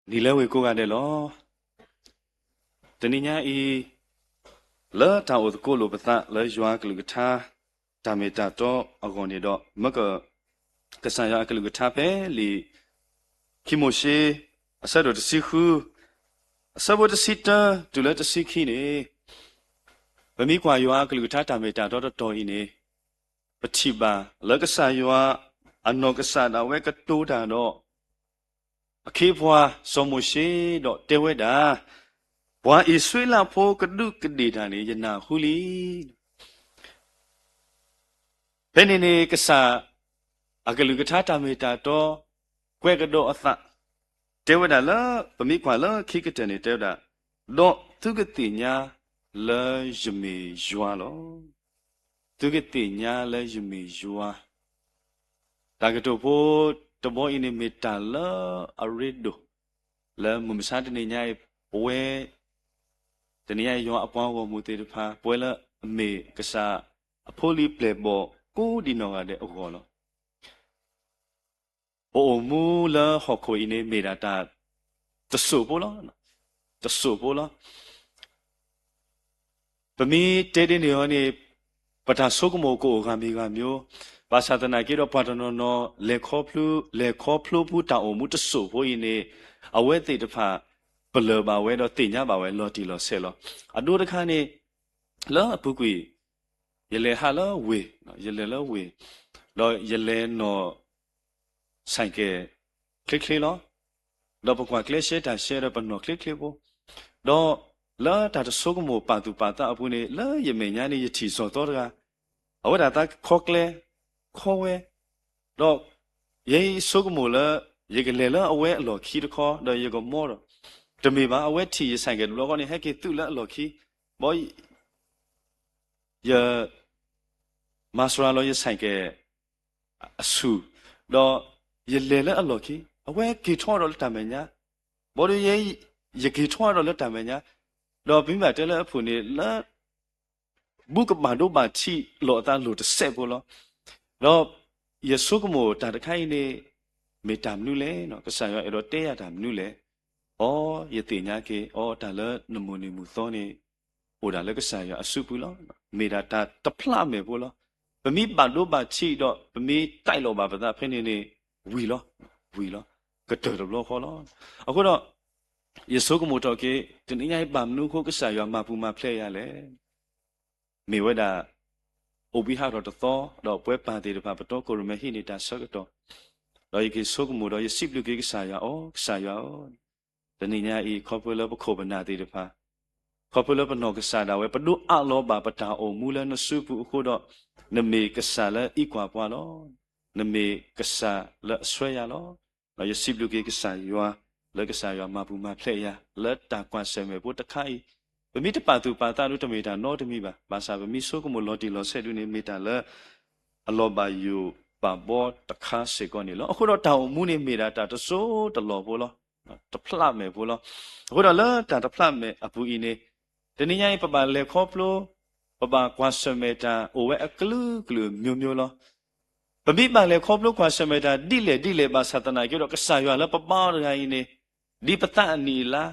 နံၤလၢဝ့ၤကိးဂၤဒဲးလီၤ. တနံၤညါအံၤ လၢတၢ်အိၣ်သကိးလိာ်ပသးလၢယွၤကလုၢ်ကထါ တၢ်မ့ၢ်တၢ်တီအဂီၢ်န့ၣ်ဒီး မၢက ကစၢ်ယွၤအကလုၢ်ကထါဖဲလံာ် ခံမိၤၡ့ အဆၢဒိၣ်တဆံဃု အဆၢဖိတဆံတၢတုၤလၢတဆံခံန့ၣ် ပမ့ၢ်ကွၢ်ယွၤအကလုၢ်ကထါတၢ်မ့ၢ်တၢ်တီတတီၤအံၤန့ၣ် ပထံၣ်ဘၣ်လၢကစၢ်ယွၤအနီၢ်ကစၢ်ဒၣ်ဝဲကတိၤတၢ်ဒီး အခ့အပှၤစီၤမိၤၡ့ဒီးတဲဝဲဒၣ်, ပှၤအံၣ်စရ့လးဖိကဒူးကဒ့ၣ်တၢ်န့ၣ် ယနၢ်ဟူလံ. ဖဲန့ၣ်န့ၣ် ကစၢ်အကလုၢ်ကထါတၢ်မ့ၢ်တၢ်တီ ကွဲးကဒီးအသး တဲဝဲဒၣ်လၢ ပမ့ၢ်ကွၢ်လၢခံကတၢၢ်န့ၣ် တဲဝဲဒၣ်, ဒီးသုကသ့ၣ်ညါလၢယမ့ၢ်ယွၤလီၤ. သုကသ့ၣ်ညါလၢယမ့ၢ်ယွၤ. တၢ်ကတိၤဖိတဘီအံၤန့ၣ် မ့ၢ်တၢ်လၢအရ့ဒိၣ် လၢမုၢ်မဆါတနံၤညါအံၤ ပဝဲ တနံၤညါအံၤ ယွၤအပှၤဂီၢ်မုၢ်သ့ၣ်တဖၣ် ပဝဲလၢအမ့ၢ်ကစၢ်အဖိလံၤပျဲၢ်ဘီၣ်ကိးဒံးနီၢ်ဂၤဒဲးအဂီၢ်လီၤ. ပအိၣ်မူလၢဟီၣ်ခိၣ်အံၤန့ၣ် မ့ၢ်ဒၣ်တၢ်တစိၢ်ဖိလီၤ. တစိၢ်ဖိလီၤ. ပမ့ၢ်တဲဒ်န့ၣ်အီၤန့ၣ် ပတၢ်ဆိကမိၣ်ကအိၣ်ဂၤမံၤဂၤမံၤ, ဘၣ်ဆၣ်သနာ်က့ဒီး ပှၤတနီၤနီၤ လဲၤခီဖျိ လဲၤခီဖျိဖုတၢ်အိၣ်မူတစိၢ်ဖိအံၤန့ၣ် အဝဲသ့ၣ်တဖၣ် ပလၢၢ်ဘၣ်ဝဲဒီးသ့ၣ်ညါဘၣ်ဝဲလီၤတံၢ်လီၤဆဲးလီၤ. အဒိတခါန့ၣ် လၢအပူၤကွံာ် ယလဲၤဟးလၢဝ့ၢ်, ယလဲၤလၢဝ့ၢ်, ဒီးယလဲၤနီၣ် ဆဲးကဲး ချ့ချ့လီၤ. ဒီးပကွၢ်ကျဲရှဲတၢ်ရှဲဒီးပနီၣ်ချ့ချ့ဖိ, ဒီးလၢတၢ်တဆိကမိၣ်ပာ်သူၣ်ပာ်သးအပူၤန့ၣ် လၢယမဲာ်ညါန့ၣ် ယထံၣ်စီၤသီတဂၤ, အဝဲဒၣ်သးခီကျဲ ခီဝဲ, ဒီးယဆိကမိၣ်လၢ ယကလဲၤလၢအဝဲအလီၢ်ခံတခီ ဒီးယကမီဒီး, တမ့ၢ်ဘၣ် အဝဲထံၣ်ယဆဲးကဲးတဘျီဃီန့ၣ် ဟဲက့ၤသုးလၢအလီၢ်ခံ, ဘၣ် ယ မၤစှၤလီၤယဆဲးကဲး အဆူၣ်, ဒီးယလဲၤလၢအလီၢ်ခံ, အဝဲက့ၤထီၣ်ဒီးလၢတၢ်မဲာ်ညါ, ဘၣ်ဒီးယ ယက့ၤထီၣ်ဒီးလၢတၢ်မဲာ်ညါ, ဒီးပမ့ၢ်ဘၣ်တဲလၢအဖုၣ်န့ၣ် လၢ ဘူးကဘၣ်ဒိဘၣ်ထံးလိာ်အသးလိာ်တစဲးဖိလီၤ. ဒီးယဆိကမိၣ်တၢ်တခါအံၤန့ၣ် မ့ၢ်တၢ်မနုၤလဲၣ်, ကစၢ်ယွၤအဲၣ်ဒိးတဲယၤတၢ်မနုၤလဲၣ်. အိ ယသ့ၣ်ညါက့ၤ, အိ တၢ်လၢနမိၣ်န့ၢ်မုၢ်သီန့ၣ် အိၣ်ဒၣ်လၢကစၢ်ယွၤအစုပူၤလီၤ. မ့ၢ်ဒၣ်တၢ်တဖျးမဲာ်ဖိလီၤ. ပမ့ၢ်ဘၣ်ဒိဘၣ်ထံးဒီး ပမ့ၢ်တဲလီၤဘၣ်ပသးဖဲန့ၣ်န့ၣ် ဝံၤလီၤ, ဝံၤလီၤ, ကတၢၢ်တဘျီဃီလီၤ. အဃိဒီး ယဆိကမိၣ်ထီၣ်က့ၤ တနံၤညါအံၤ ဘၣ်မနုၤအဃိကစၢ်ယွၤမၤပူၤမၤဖျဲးယၤလဲၣ်. မ့ၢ်ဝဲဒၣ် အိၣ်ဘှံးဟးထီၣ်တသီ ဒီးပဝဲပၢ်သ့ၣ်တဖၣ် ပတီၢ်ခိၣ်ရိၣ်မဲဟံးန့ၢ်တၢ်ဆၢကတီၢ်, ဒီးယက့ၤဆိကမိၣ်ဒီး ယစံးဘျုးက့ၤကစၢ်ယွၤ, အိ ကစၢ်ယွၤဧၢ, တနံၤညါအံၤ ခီဖျိလၢပခိၣ်ပနၢ်သ့ၣ်တဖၣ်, ခီဖျိလၢပနီၢ်ကစၢ်ဒၣ်ဝဲ ပဒိးအးလီၤဘၣ်ပတၢ်အိၣ်မူလၢနစုပူၤအဃိဒီး, နမ့ၢ်ကစၢ်လၢအံးကွၢ်ပှၤလီၤ. နမ့ၢ်ကစၢ်လၢအဆှၢယၤလီၤ. ဒီးယစံးဘျုးက့ၤကစၢ်ယွၤ လၢကစၢ်ယွၤမၤပူၤမၤဖျဲးယၤ လၢတၢ်ကွၢ်ဆၢၣ်မဲာ်ဖိတခါအံၤ, ပမ့ၢ်တပာ်သူၣ်ပာ်သးဒုးတမ့ၢ်တၢ်နီတမံၤဘၣ်. ဘၣ်ဆၣ်ပမ့ၢ်ဆိကမိၣ်လီၤတံၢ်လီၤဆဲးဒုးန့ၣ် မ့ၢ်တၢ်လၢ အလီၤဘၣ်ယိၣ်ဘၣ်ဘီတခါစ့ၢ်ကီးန့ၣ်လီၤ. အဃိဒီးတၢ်အိၣ်မူန့ၣ်မ့ၢ်ဒၣ်တၢ်တစိၢ်တလီၢ်ဖိလီၤ. တဖျးမဲာ်ဖိလီၤ. အဃိဒီးလၢတၢ်တဖျးမဲာ်အပူၤအံၤန့ၣ် တနံၤညါအံၤ ပဘၣ်လဲၤခီဖျိ, ပဘၣ်ကွၢ်ဆၢၣ်မဲာ်တၢ်အိၣ်ဝဲအကလုာ်ကလုာ်မျိုးမျိုးလီၤ. ပမ့ၢ်ဘၣ်လဲၤခီဖျိကွၢ်ဆၢၣ်မဲာ်တၢ်ဒ်လဲၣ်ဒ်လဲၣ် ဘၣ်ဆၣ်သနာ်က့ဒီး ကစၢ်ယွၤလၢပဘါအီၤတဂၤအံၤန့ၣ်, ဒ်ပသးအနံၣ်အလါ,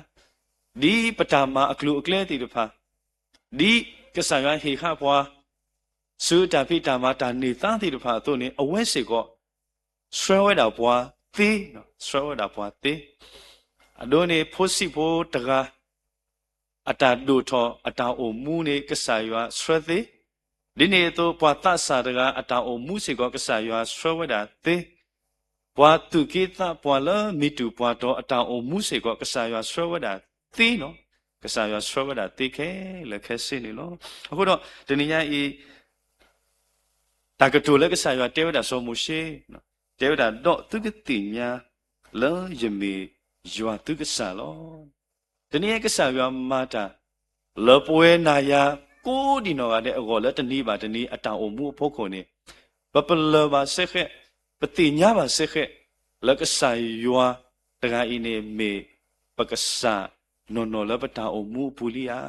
ဒ်ပတၢ်မၤအကျိၤအကျဲသ့ၣ်တဖၣ်, ဒ်ကစၢ်ယွၤဟ့ၣ်ဃာ်ပှၤ ဆူတၢ်ဖံးတၢ်မၤတၢ်န့ၢ်သါသ့ၣ်တဖၣ်အသိးန့ၣ် အဝဲစ့ၢ်ကီး ဆှၢဝဲဒၣ်ပှၤသ့, ဆှၢဝဲဒၣ်ပှၤသ့. အဒိန့ၣ် ဖိဆံးဖိတဂၤ အတၢ်ဒိၣ်ထီၣ်အတၢ်အိၣ်မူန့ၣ် ကစၢ်ယွၤဆှၢသ့. ဒ်န့ၣ်အသိး ပှၤသးစၢ်တဂၤ အတၢ်အိၣ်မူစ့ၢ်ကီး ကစၢ်ယွၤဆှၢဝဲဒၣ်သ့. ပှၤသူၣ်က့သးပှၢ်လၢမံၤတူာ်ပှၢ်တီၤ အတၢ်အိၣ်မူစ့ၢ်ကီး ကစၢ်ယွၤဆှၢဝဲဒၣ်သ့လီၤ. ကစၢ်ယွၤဆှၢဝဲဒၣ်သ့ခဲလၢာ်ခဲဆ့န့ၣ်လီၤ. အဃိဒီး တနံၤညါအံၤ တၢ်ကတိၤလၢကစၢ်ယွၤတဲဝဲဒၣ်စီၤမိၤၡ့, တဲဝဲဒၣ် ဒီးသုကသ့ၣ်ညါလၢယမ့ၢ်ယွၤသုကစၢ်လီၤ. တနံၤအံၤကစၢ်ယွၤမၤတၢ် လၢပဝဲနၤယၤကိးဒံးနီၢ်ဂၤဒဲးအဂီၢ် လၢတနံၤဘၣ်တနံၤအတၢ်အိၣ်မူအဖီခိၣ်န့ၣ်, ပပလၢၢ်ဘၣ်စ့ၢ်ကီး, ပသ့ၣ်ညါဘၣ်စ့ၢ်ကီး လၢကစၢ်ယွၤတဂၤအံၤန့ၣ် မ့ၢ်ပကစၢ်နီၢ်နီၢ်လၢပတၢ်အိၣ်မူအပူၤလံဧါ.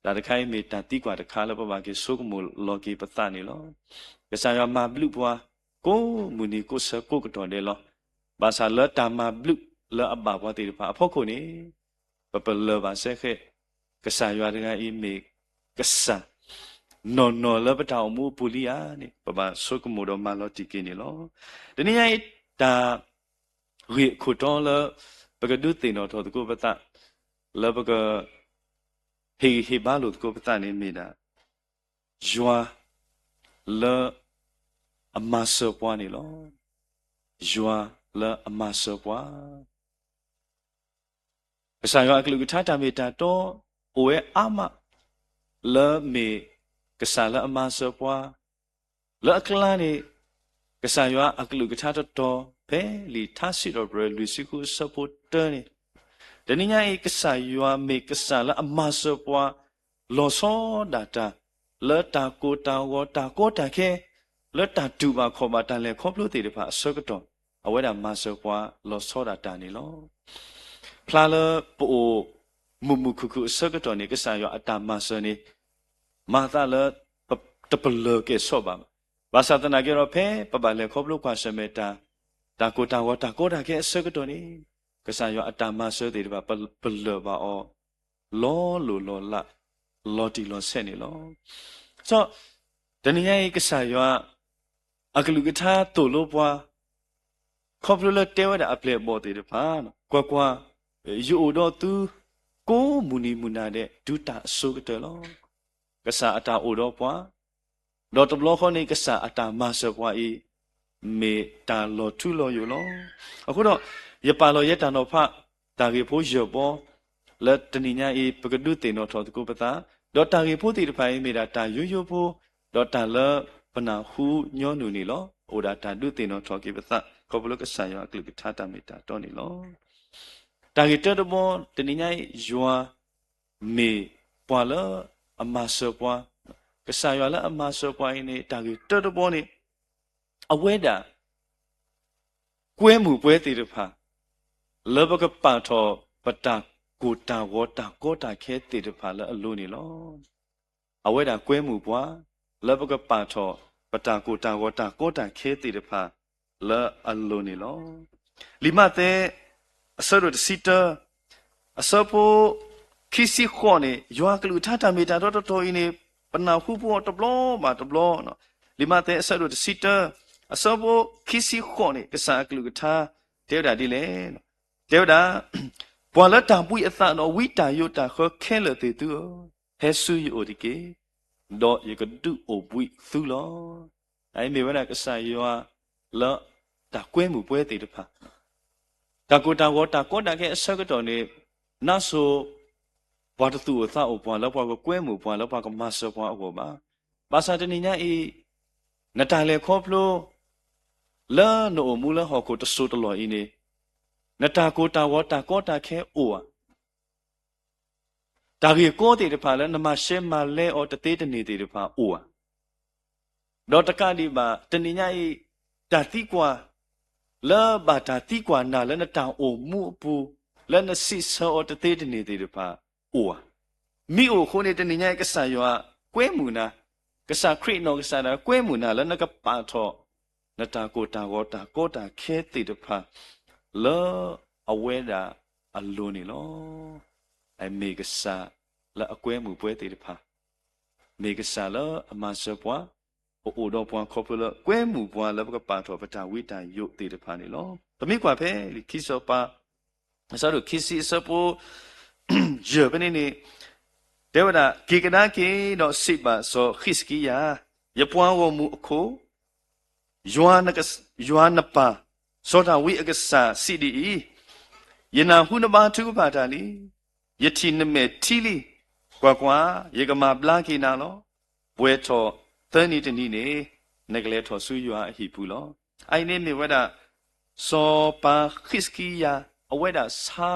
တၢ်တခါအံၤမ့ၢ်တၢ်သံကွၢ်တခါလၢပဘၣ်က့ၤဆိကမိၣ်လီၤက့ၤပသးန့ၣ်လီၤ. ကစၢ်ယွၤမၤဘျုးပှၤ ကိးမုၢ်နံၤကိးဆၢကိးကတီၢ်ဒဲးလီၤ. ဘၣ်ဆၣ်လၢတၢ်မၤဘျုး လၢအဘၣ်ပှၤသ့ၣ်တဖၣ်အဖီခိၣ်န့ၣ် ပပလၢၢ်ဘၣ်စဲဃဲး ကစၢ်ယွၤတဂၤအံၤမ့ၢ်ကစၢ် နီၢ်နီၢ်လၢပတၢ်အိၣ်မူအပူၤလံဧါန့ၣ် ပဘၣ်ဆိကမိၣ်ဒီးမၤလီၤတံၢ်က့ၤန့ၣ်လီၤ. တနံၤညါအံၤ တၢ်ဂ့ၢ်အခိၣ်တီလၢ ပကဒုးသ့ၣ်နီၣ်ထီၣ်သကိးပသး လၢပက ဟ့ၣ်ဂံၢ်ဟ့ၣ်ဘါလိာ်သကိးပသးန့ၣ်မ့ၢ်ဒၣ် ယွၤလၢအမၤစၢၤပှၤန့ၣ်လီၤ. ယွၤလၢအမၤစၢၤပှၤ ကစၢ်ယွၤအကလုၢ်ကထါတၢ်မ့ၢ်တၢ်တီ အိၣ်ဝဲအါမး လၢမ့ၢ်ကစၢ်လၢအမၤစၢၤပှၤ လၢအကျါန့ၣ် ကစၢ်ယွၤအကလုၢ်ကထါတတီၤ ဖဲလံာ်ထါစံးထီၣ်ပတြၢၤလွံၢ်ဆံဃုအဆၢဖိတၢန့ၣ် တနံၤညါအံၤ ကစၢ်ယွၤမ့ၢ်ကစၢ်လၢအမၤစၢၤပှၤ လီၤဆီဒၣ်တၢ် လၢတၢ်ကိၢ်တၢ်ဂီၤတၢ်ကီတၢ်ခဲ လၢတၢ်တူၢ်ဘၣ်ခီၣ်ဘၣ်တၢ်လဲၤခီဖျိသ့ၣ်တဖၣ်အဆၢကတီၢ် အဝဲဒၣ်မၤစၢၤပှၤလီၤဆီဒၣ်တၢ်န့ၣ်လီၤ. ဖျါလၢပအိၣ်မုာ်မုာ်ခုၣ်ခုၣ်အဆၢကတီၢ်န့ၣ် ကစၢ်ယွၤအတၢ်မၤစၢၤန့ၣ် မၤသးလၢ တပလၢၢ်ကဲၣ်ဆိးဘၣ်ဘၣ်. ဘၣ်ဆၣ်သနာ်က့ဒီး ဖဲပဘၣ်လဲၤခီဖျိကွၢ်ဆၢၣ်မဲာ်တၢ် တၢ်ကိၢ်တၢ်ဂီၤတၢ်ကီတၢ်ခဲအဆၢကတီၢ်န့ၣ် ကစၢ်ယွၤအတၢ်မၤစၢၤသ့ၣ်တဖၣ် ပလၢၢ်ဘၣ်အီၤ လီၤလိၢ်လီၤလး လီၤတံၢ်လီၤဆဲးန့ၣ်လီၤ. စီၤ တနံၤညါအံၤ ကစၢ်ယွၤ အကလုၢ်ကထါသိၣ်လိပှၤ ခီဖျိလၢတဲဝဲဒၣ်အပျဲၢ်အဘီၣ်သ့ၣ်တဖၣ်, ကွၢ်ကွၢ်, ယအိၣ်ဒီးသု ကိးမုၢ်နံၤမုၢ်နၤဒဲး တုၤတၢ်အစိၤကတၢၢ်လီၤ. ကစၢ်အတၢ်အိၣ်ဒီးပှၤ, ဒီးတဘျီဃီန့ၣ် ကစၢ်အတၢ်မၤစၢၤပှၤအံၤ မ့ၢ်တၢ်လီၤထူလီၤယိာ်လီၤ. အဃိဒီး ယပာ်လီၤယဲတၢ်နီၤဖး တၢ်ဂ့ၢ်ဖိယဲၢ်ဘီ လၢတနံၤညါအံၤ ပကဒုးသ့ၣ်နီၣ်ထီၣ်သကိးပသး, ဒီးတၢ်ဂ့ၢ်ဖိသ့ၣ်တဖၣ်အံၤ မ့ၢ်ဒၣ်တၢ်ယိယိဖိ, ဒီးတၢ်လၢပနၢ်ဟူညီနုၢ်န့ၣ်လီၤ. အိၣ်ဒၣ်တၢ်ဒုးသ့ၣ်နီၣ်ထီၣ်က့ၤပသး ခီဖျိလၢကစၢ်ယွၤအကလုၢ်ကထါတၢ်မ့ၢ်တၢ်တီန့ၣ်လီၤ. တၢ်ဂ့ၢ်တၢတဘီ တနံၤညါအံၤ ယွၤမ့ၢ်ပှၤလၢအမၤစၢၤပှၤ, ကစၢ်ယွၤလၢအမၤစၢၤပှၤအံၤန့ၣ် တၢ်ဂ့ၢ်တၢတဘီန့ၣ် အဝဲဒၣ် ကွဲမုာ်ပှၤသ့ၣ်တဖၣ် လၢပကပာ်ထီၣ်ပတၢ်ကိၢ်တၢ်ဂီၤတၢ်ကီတၢ်ခဲသ့ၣ်တဖၣ်လၢအလိၤန့ၣ်လီၤ. အဝဲဒၣ်ကွဲမုာ်ပှၤ လၢပကပာ်ထီၣ်ပတၢ်ကိၢ်တၢ်ဂီၤတၢ်ကီတၢ်ခဲသ့ၣ်တဖၣ်လၢအလိၤန့ၣ်လီၤ. လံာ်မးသဲ အဆၢဒိၣ်တဆံတၢ အဆၢဖိ ခံဆံဃိးန့ၣ် ယွၤကလုၢ်ကထါတၢ်မ့ၢ်တၢ်တီတတီၤအံၤန့ၣ် ပနၢ်ဟူဖိအီၤတဘျီဘၣ်တဘျီ, လံာ်မးသဲအဆၢဒိၣ်တဆံတၢ အဆၢဖိခံဆံဃိးန့ၣ် ကစၢ်အကလုၢ်ကထါ တဲဝဲဒၣ်ဒ်လဲၣ်, တဲဝဲဒၣ် ပှၤလၢတၢ်ဘှံးအသးဒီးဝံတၢ်ယိးတၢ်ဃၢခဲလၢာ်သ့ၣ်သုဧၢ, ဟဲဆူယအိၣ်တက့ၢ်, ဒီးယကဒုးအိၣ်ဘှံးသုလီၤ. အမ့ၢ်ဝဲဒၣ်ကစၢ်ယွၤလၢတၢ်ကွဲမုာ်ပှၤသ့ၣ်တဖၣ် တၢ်ကိၢ်တၢ်ဂီၤတၢ်ကီတၢ်ခဲအဆၢကတီၢ်န့ၣ် နါစိၤ ပှၤတသူၣ်အိၣ်သးအိၣ်ပှၤလၢပှၤကကွဲမုာ်ပှၤလၢပှၤကမၤစၢၤပှၤအဂီၢ်ဘၣ်. ဘၣ်ဆၣ်တနံၤညါအံၤ နတၢ်လဲၤခီဖျိ လၢနအိၣ်မူလၢဟီၣ်ခိၣ်တစိၢ်တလီၢ်အံၤန့ၣ် နတၢ်ကိၢ်တၢ်ဂီၤတၢ်ကီတၢ်ခဲအိၣ်ဧါ. တၢ်ဂ့ၢ်ကီသ့ၣ်တဖၣ်လၢနမၤရှဲမၤလဲအီၤတသ့တန့ၢ်သ့ၣ်တဖၣ်အိၣ်ဧါ. ဒီးတကးဒံးဘၣ် တနံၤညါအံၤ တၢ်သံကွၢ် လၢဘၣ်တၢ်သံကွၢ်နၤလၢနတၢ်အိၣ်မူအပူၤ လၢနစံးဆၢအီၤတသ့တန့ၢ်သ့ၣ်တဖၣ်အိၣ်ဧါ. မ့ၢ်အိၣ်အဃိန့ၣ် တနံၤညါအံၤ ကစၢ်ယွၤကွဲမုာ်နၤ, ကစၢ်ခရံာ်နီၢ်ကစၢ်ဒၣ်ကွဲမုာ်နၤ လၢနကပာ်ထီၣ် နတၢ်ကိၢ်တၢ်ဂီၤတၢ်ကီတၢ်ခဲသ့ၣ်တဖၣ် လၢအဝဲဒၣ်အလိၤန့ၣ်လီၤ. မ့ၢ်ကစၢ်လၢအကွဲမုာ်ပှၤသ့ၣ်တဖၣ်, မ့ၢ်ကစၢ်လၢအမၤစၢၤပှၤ, ပအိၣ်ဒီးပှၤခီဖျိလၢကွဲမုာ်ပှၤလၢပကပာ်ထီၣ်ပတၢ်ဝံတၢ်ယိးသ့ၣ်တဖၣ်န့ၣ်လီၤ. ပမ့ၢ်ကွၢ်ဖဲလံာ်ခံစီၤပၤ အဆၢဒိၣ်ခံဆံအဆၢဖိ ယဲၢ်ဖဲန့ၣ်န့ၣ် တဲဝဲဒၣ်, က့ၤကဒါက့ၤဒီးစံးဘၣ်စီၤဟံးစကံယၤ, ယပှၤဂီၢ်မုၢ်အခိၣ် ယွၤနပၢ် စီၤဒၤဝံးအကစၢ်စံးဒ်အံၤ, ယနၢ်ဟူနဘါထုကဖၣ်တၢ်လံ, ယထံၣ်နမဲာ်ထံလံ, ကွၢ်ကွၢ်, ယကမၤဘျါက့ၤနၤလီၤ. ပှဲၤထီၣ်သၢနံၤတနံၤန့ၣ် နကလဲၤထီၣ်ဆူယွၤအဟံၣ်ပူၤလီၤ. အအံၤန့ၣ်မ့ၢ်ဝဲဒၣ် စီၤပၤဟံးစကံယၤ အဝဲဒၣ်ဆါ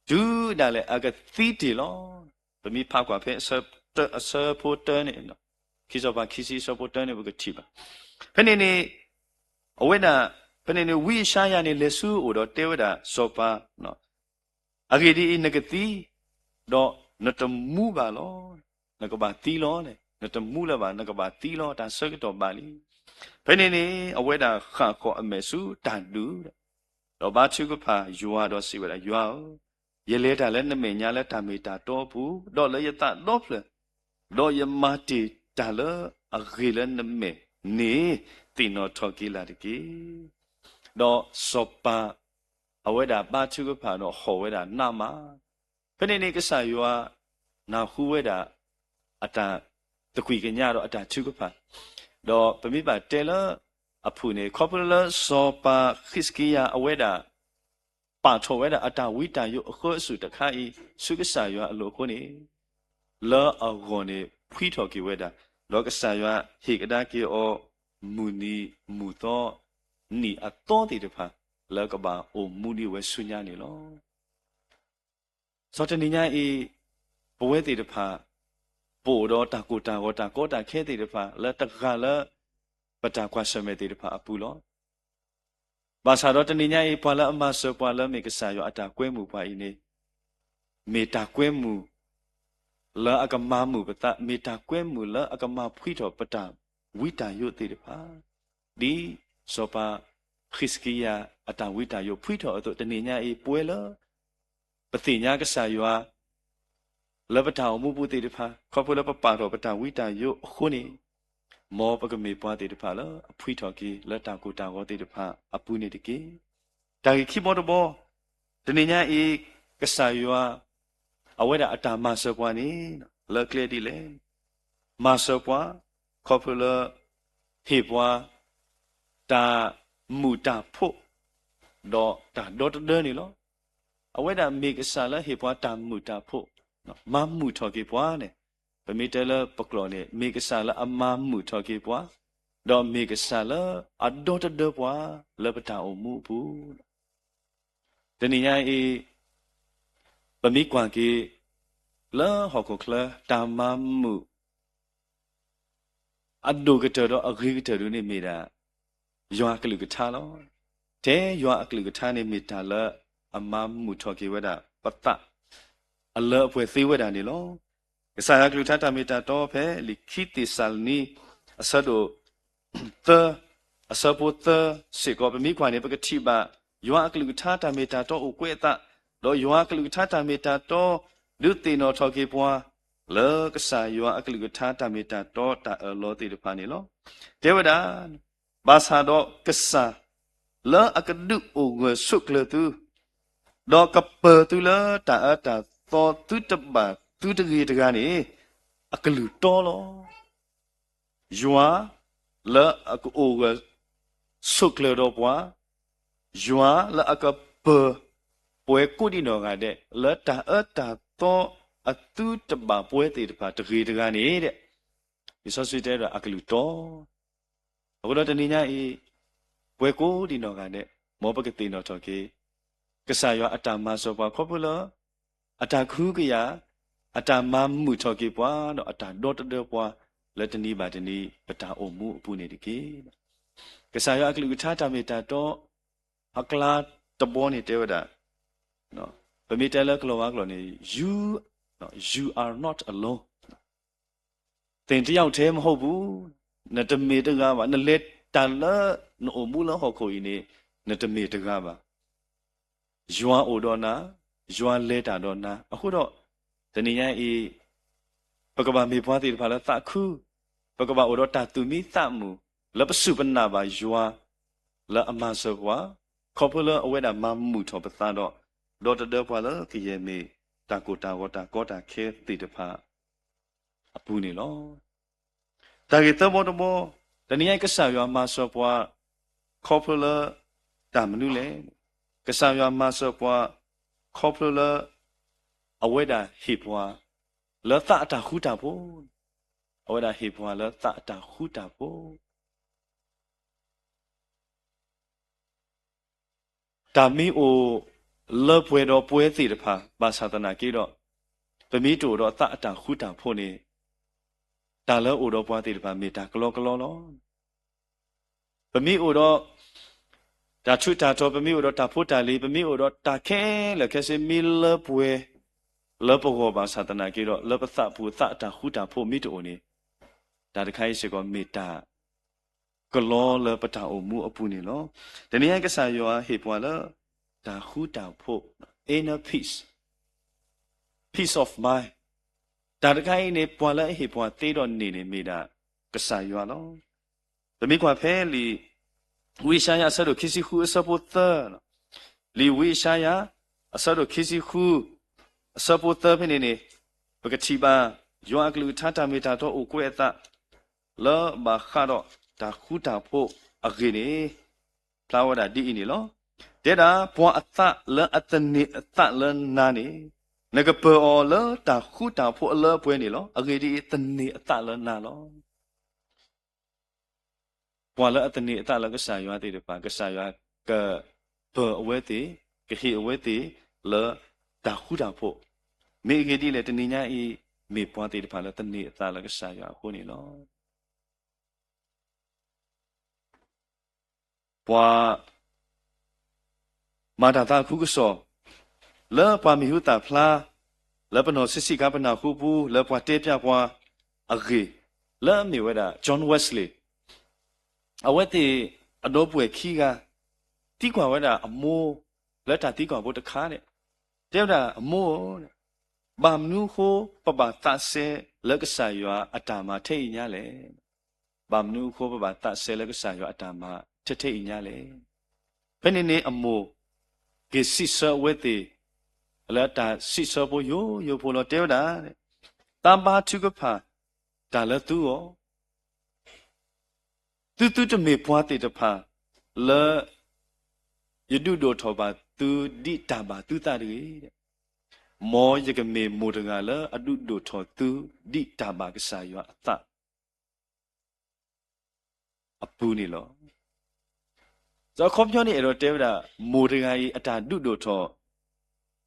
တုၤဒၣ်လဲာ်အကသံတ့ၢ်လီၤ. ပမ့ၢ်ဖးကွၢ်ဖဲအဆၢဖိတၢန့ၣ်, ခံစီၤပၤခံဆံအဆၢဖိတၢန့ၣ် ပကထံၣ်ဘၣ်. ဖဲန့ၣ်န့ၣ် အဝဲဒၣ် ဖဲန့ၣ်န့ၣ် ဝံယၡါယၤန့ၣ် လဲၤဆူအအိၣ်ဒီးတဲဝဲဒၣ်စီၤပၤ, အဂ့ၢ်ဒ်အံၤ, နကသံ, ဒီးနတမူဘၣ်လီၤ. နကဘၣ်သံလီၤ. နတမူလၢၤဘၣ်, နကဘၣ်သံလီၤ. တၢ်ဆၢကတီၢ်ဘၣ်လံ. ဖဲန့ၣ်န့ၣ် အဝဲဒၣ်ဃၣ်ဃီၤအမဲာ်ဆူတၢ်ဒုး, ဒီးဘါထုကဖၣ်ယွၤဒီးစံးဝဲဒၣ်, ယွၤဧၢ, ယလဲၤတၢ်လၢနမဲာ်ညါလၢတၢ်မ့ၢ်တၢ်တီအပူၤ, ဒီးလၢယသးဒီဖျၢၣ်, ဒီးယမၤတ့ၢ်တၢ်လၢအဂ့ၤလၢနမဲာ်န့ၣ်, သ့ၣ်နီၣ်ထီၣ်က့ၤလၢ်တက့ၢ်. ဒီးစီၤပၤ အဝဲဒၣ်ဘါထုကဖၣ်ဒီးဟီၣ်ဝဲဒၣ်နးမး, ဖဲန့ၣ်န့ၣ် ကစၢ်ယွၤနၢ်ဟူဝဲဒၣ် အတၢ်သကွံာ်ကညးဒီးအတၢ်ထုကဖၣ်, ဒီးပမ့ၢ်ဘၣ်တဲလၢအဖုၣ်န့ၣ် ခီဖျိလၢစီၤပၤဃံးစကံယၤအဝဲဒၣ် ပာ်ထီၣ်ဝဲဒၣ်အတၢ်ဝံတၢ်ယိးအဃၢအစူၢ်တခါအံၤ ဆူကစၢ်ယွၤအလိၤအဃိန့ၣ်, လၢအဂီၢ်န့ၣ်ဖှံထီၣ်က့ၤဝဲဒၣ်, ဒီးကစၢ်ယွၤဟ့ၣ်ကဒါက့ၤအီၤ မုၢ်နံၤမုၢ်သီ နံၣ်အသီသ့ၣ်တဖၣ် လၢကဘၣ်အိၣ်မူဒံးဝဲဆူညါန့ၣ်လီၤ. စီၤတနံၤညါအံၤ ပဝဲသ့ၣ်တဖၣ် ပအိၣ်ဒီးတၢ်ကိၢ်တၢ်ဂီၤတၢ်ကီတၢ်ခဲသ့ၣ်တဖၣ် လၢတဂၤလၢ ပတၢ်ကွၢ်ဆၢၣ်မဲာ်သ့ၣ်တဖၣ်အပူၤလီၤ. ဘၣ်ဆၣ်ဒီးတနံၤညါအံၤ ပှၤလၢအမၤစၢၤပှၤလၢမ့ၢ်ကစၢ်ယွၤအတၢ်ကွဲမုာ်ပှၤအံၤန့ၣ်, မ့ၢ်တၢ်ကွဲမုာ် လၢအကမၤမုာ်ပသး, မ့ၢ်တၢ်ကွဲမုာ်လၢအကမၤဖှံထီၣ်ပတၢ်ဝံတၢ်ယိးသ့ၣ်တဖၣ်, ဒ်စီၤပၤဃံးစကံယၤအတၢ်ဝံတၢ်ယိးဖှံထီၣ်အသိး တနံၤညါအံၤ ပဝဲလၢ ပသ့ၣ်ညါကစၢ်ယွၤ လၢပတၢ်အိၣ်မူပူၤသ့ၣ်တဖၣ် ခီဖျိလၢပပာ်ထီၣ်ပတၢ်ဝံတၢ်ယိးအဃိန့ၣ်, မ်ပကမ့ၢ်ပှၤသ့ၣ်တဖၣ်လၢအဖှံထီၣ်က့ၤလၢတၢ်ကိၢ်တၢ်ဂီၤသ့ၣ်တဖၣ်အပူၤန့ၣ်တက့ၢ်. တၢ်ဂ့ၢ်ခံဘီတဘီ, တနံၤညါအံၤ ကစၢ်ယွၤ အဝဲဒၣ်အတၢ်မၤစၢၤပှၤန့ၣ် လၢကျဲဒ်လဲၣ်. မၤစၢၤပှၤ ခီဖျိလၢ ဟ့ၣ်ပှၤ တၢ်မုာ်တၢ်ဖိး ဒီးတၢ်ဒီတဒၢန့ၣ်လီၤ. အဝဲဒၣ်မ့ၢ်ကစၢ်လၢဟ့ၣ်ပှၤတၢ်မုာ်တၢ်ဖိး, မၤမုာ်ထီၣ်က့ၤပှၤန့ၣ်, ပမ့ၢ်တဲလၢပကျိာ်န့ၣ် မ့ၢ်ကစၢ်လၢအမၤမုာ်ထီၣ်က့ၤပှၤ, ဒီးမ့ၢ်ကစၢ်လၢအဒီတဒၢပှၤ လၢပတၢ်အိၣ်မူအပူၤ တနံၤညါအံၤ ပမ့ၢ်ကွၢ်က့ၤ လၢဟီၣ်ခိၣ်ချၢ တၢ်မၤမုာ် အဒိၣ်ကတၢၢ်ဒီးအဂ့ၤကတၢၢ်ဒၣ်န့ၣ်မ့ၢ်ဒၣ် ယွၤအကလုၢ်ကထါလီၤ. ထဲယွၤအကလုၢ်ကထါန့ၣ်မ့ၢ်တၢ်လၢအမၤမုာ်ထီၣ်က့ၤဝဲဒၣ်ပသး အလၢအပှဲၤသ့ဝဲဒၣ်န့ၣ်လီၤ. ကစၢ်ယွၤအကလုၢ်ကထါတၢ်မ့ၢ်တၢ်တီဖဲလံာ်ခံသ့းစၤလနံ အဆၢဒိၣ် သၢ အဆၢဖိသၢစ့ၢ်ကီး ပမ့ၢ်ကွၢ်န့ၣ် ပကထံၣ်ဘၣ် ယွၤအကလုၢ်ကထါတၢ်မ့ၢ်တၢ်တီအိၣ်ကွဲးအသး, ဒီးယွၤအကလုၢ်ကထါတၢ်မ့ၢ်တၢ်တီ ဒုးသ့ၣ်နီၣ်ထီၣ်က့ၤပှၤ လၢကစၢ်ယွၤအကလုၢ်ကထါတၢ်မ့ၢ်တၢ်တီတၢ်အၢၣ်လီၤသ့ၣ်တဖၣ်န့ၣ်လီၤ. တဲဝဲဒၣ် ဘၣ်ဆၣ်ဒီးကစၢ် လၢအကဒုးအိၣ်ဂၢၢ်ဆိးကျၢၤသု ဒီးကပၢၤသုလၢတၢ်အၢတၢ်သီသုတဘၣ်သုတဂ့ၤတဂၤန့ၣ် အကလုၢ်တီလီၤ. ယွၤ လၢအကအိၣ်ဂၢၢ်ဆိးကျၢၤဒီးပှၤ, ယွၤလၢအကပၢၤပှၤကိးဒံးနီၢ်ဂၤဒဲး လၢတၢ်အၢတၢ်သီအသုတဘၣ်ပှဲၤသ့ၣ်တဖၣ်တဂ့ၤတဂၤန့ၣ် လံာ်စီဆှံတဲဒီးအကလုၢ်တီ အဃိဒီးတနံၤညါအံၤ ပှၤကိးဒံးနီၢ်ဂၤဒဲး မ်ပကသ့ၣ်နီၣ်ထီၣ်က့ၤ ကစၢ်ယွၤအတၢ်မၤစၢၤပှၤခီဖျိလၢ အတၢ်ကဟုကယာ် အတၢ်မၤမုာ်ထီၣ်က့ၤပှၤ ဒီးအတၢ်ဒီတဒၢပှၤ လၢတနံၤဘၣ်တနံၤ ပတၢ်အိၣ်မူအပူၤန့ၣ်တက့ၢ်. ကစၢ်ယွၤအကလုၢ်ကထါတၢ်မ့ၢ်တၢ်တီ အကျါတဘီန့ၣ်တဲဝဲဒၣ် ပမ့ၢ်တဲလၢကလီၤဝါကျိာ်န့ၣ် you, you are not alone. သင်တယောက်ထဲမဟုတ်ဘူး, နတမ့ၢ်တဂၤဘၣ်, နလဲၤတၢ်လၢနအိၣ်မူလၢဟီၣ်ခိၣ်အံၤန့ၣ် နတမ့ၢ်တဂၤဘၣ်. ယွၤအိၣ်ဒီးနၤ, ယွၤလဲၤတၢ်ဒီးနၤ. အဃိဒီး တနံၤညါအံၤ ပကဘၣ်မ့ၢ်ပှၤသ့ၣ်တဖၣ်လၢသးခု, ပကဘၣ်အိၣ်ဒီးတၢ်သူၣ်မံသးမုာ် လၢပစူၢ်ပနာ်ဘၣ်ယွၤ လၢအမၤစၢၤပှၤ, ခီဖျိလၢအဝဲဒၣ်မၤမုာ်ထီၣ်ပသးဒီး ဒီတဒၢပှၤလၢကယဲၢ်မ့ၢ်တၢ်ကိၢ်တၢ်ဂီၤတၢ်ကီတၢ်ခဲသ့ၣ်တဖၣ် အပူၤန့ၣ်လီၤ. တၢ်ဂ့ၢ်သၢဘီတဘီ, တနံၤညါအံၤ ကစၢ်ယွၤမၤစၢၤပှၤ ခီဖျိလၢ တၢ်မနုၤလဲၣ်. ကစၢ်ယွၤမၤစၢၤပှၤ ခီဖျိလၢ အဝဲဒၣ်ဟ့ၣ်ပှၤ လၢသးအတၢ်ဃူတၢ်ဖိး, အဝဲဒၣ်ဟ့ၣ်ပှၤလၢသးအတၢ်ဃူတၢ်ဖိး တၢ်မ့ၢ်အိၣ်လၢပှဲၤဒီးပဝဲသ့ၣ်တဖၣ် ဘၣ်ဆၣ်သနာ်က့ဒီး ပမ့ၢ်တအိၣ်ဒီးသးအတၢ်ဃူတၢ်ဖိးန့ၣ် တၢ်လၢအိၣ်ဒီးပှၤသ့ၣ်တဖၣ်မ့ၢ်တၢ်ကလီကလီလီၤ. ပမ့ၢ်အိၣ်ဒီး တၢ်ထူးတၢ်တီၤ, ပမ့ၢ်အိၣ်ဒီးတၢ်ဖိတၢ်လံၤ, ပမ့ၢ်အိၣ်ဒီးတၢ်ခဲလၢာ်ခဲဆ့ မ့ၢ်လၢပှဲၤ လၢပဂီၢ်ဘၣ်ဆၣ်သနာ်က့ဒီး လၢပသးပူၤသးအတၢ်ဃူတၢ်ဖိးမ့ၢ်တအိၣ်န့ၣ် တၢ်တခါအံၤစ့ၢ်ကီးမ့ၢ်တၢ် ကလီလၢပတၢ်အိၣ်မူအပူၤန့ၣ်လီၤ. တနံၤအံၤကစၢ်ယွၤဟ့ၣ်ပှၤလၢ တၢ်ဃူတၢ်ဖိး, inner peace, peace of mind, တၢ်တခါအံၤန့ၣ် ပှၤလၢအဟ့ၣ်ပှၤသ့ဒီးန့ၢ်န့ၣ် မ့ၢ်ဒၣ်ကစၢ်ယွၤလီၤ. ပမ့ၢ်ကွၢ်ဖဲလံာ်ဝံယၡါယၤအဆၢဒိၣ်ခံဆံဃုအဆၢဖိသၢ, လံာ်ဝံယၡါယၤ အဆၢဒိၣ်ခံဆံဃု အဆၢဖိသၢဖဲန့ၣ်န့ၣ်, ပကထံၣ်ဘၣ် ယွၤအကလုၢ်ကထါတၢ်မ့ၢ်တၢ်တီအိၣ်ကွဲးအသး လၢဘၣ်ဃးဒီးတၢ်ဃူတၢ်ဖိးအဂ့ၢ်န့ၣ် ဖျါဝဲဒၣ်ဒ်အံၤန့ၣ်လီၤ. တဲဒၣ် ပှၤအသးလၢအသန့ၤအသးလၢနၤန့ၣ်, နကပၢၤအီၤလၢတၢ်ဃူတၢ်ဖိးအလၢအပှဲၤန့ၣ်လီၤ. အဂ့ၢ်ဒ်အံၤ, သန့ၤအသးလၢနၤလီၤ. ပှၤလၢအသန့ၤအသးလၢကစၢ်ယွၤသ့ၣ်တဖၣ်, ကစၢ်ယွၤကပၢၤအဝဲသ့ၣ်, ကဟ့ၣ်အဝဲသ့ၣ်လၢတၢ်ဃူတၢ်ဖိး, မ့ၢ်အဂ့ၢ်ဒ်လဲၣ်, တနံၤညါအံၤ မ့ၢ်ပှၤသ့ၣ်တဖၣ်လၢသန့ၤအသးလၢကစၢ်ယွၤအဃိန့ၣ်လီၤ. ပှၤ မၤတၢ်သးခုကစီၣ် လၢပှၤမံၤဟူသၣ်ဖျါ လၢပနီၢ်ဆံးဆံးခါပနၢ်ဟူပူၤ လၢပှၤတဲပျၢ်ပှၤအဂ့ၢ် လၢအမ့ၢ်ဝဲဒၣ် John Wesley, အဝဲသ့ၣ်အဒီပုၢ်ဝဲၢ်ခံဂၤ သံကွၢ်ဝဲဒၣ်အမိၢ် လၢတၢ်သံကွၢ်ဖိတခါန့ၣ်, တဲဝဲဒၣ်အမိၢ်ဧၢ, ဘၣ်မနုၤအဃိပဘၣ်သးစဲလၢကစၢ်ယွၤအတၢ်မၤထဲအံၤညါလဲၣ်. ဘၣ်မနုၤအဃိပဘၣ်သးစဲလၢကစၢ်ယွၤအတၢ်မၤထဲထဲအံၤညါလဲၣ်. ဖဲန့ၣ်န့ၣ်အမိၢ် က့ၤစံးဆၢအဝဲသ့ၣ် လၢတၢ်စံးဆၢဖိယိယိဖိလီၤ တဲဝဲဒၣ်, သးဘါထုကဖၣ်တၢ်လၢသုဂီၢ်, သုသုတမ့ၢ်ပှၤသ့ၣ်တဖၣ်လၢ ယဒုးဒိၣ်ထီၣ်ဘၣ်သုဒ်တၢ်ဘၣ်သုသးတဂ့ၤ. မ်ယကမ့ၢ်မိၢ်တဂၤလၢအဒုးဒိၣ်ထီၣ်သုဒ်တၢ်ဘၣ်ကစၢ်ယွၤအသး အပူၤန့ၣ်လီၤ. ဒီးအခီပညီန့ၣ် အဲၣ်ဒိးတဲဝဲဒၣ် မိၢ်တဂၤအံၤအတၢ်ဒုးဒိၣ်ထီၣ်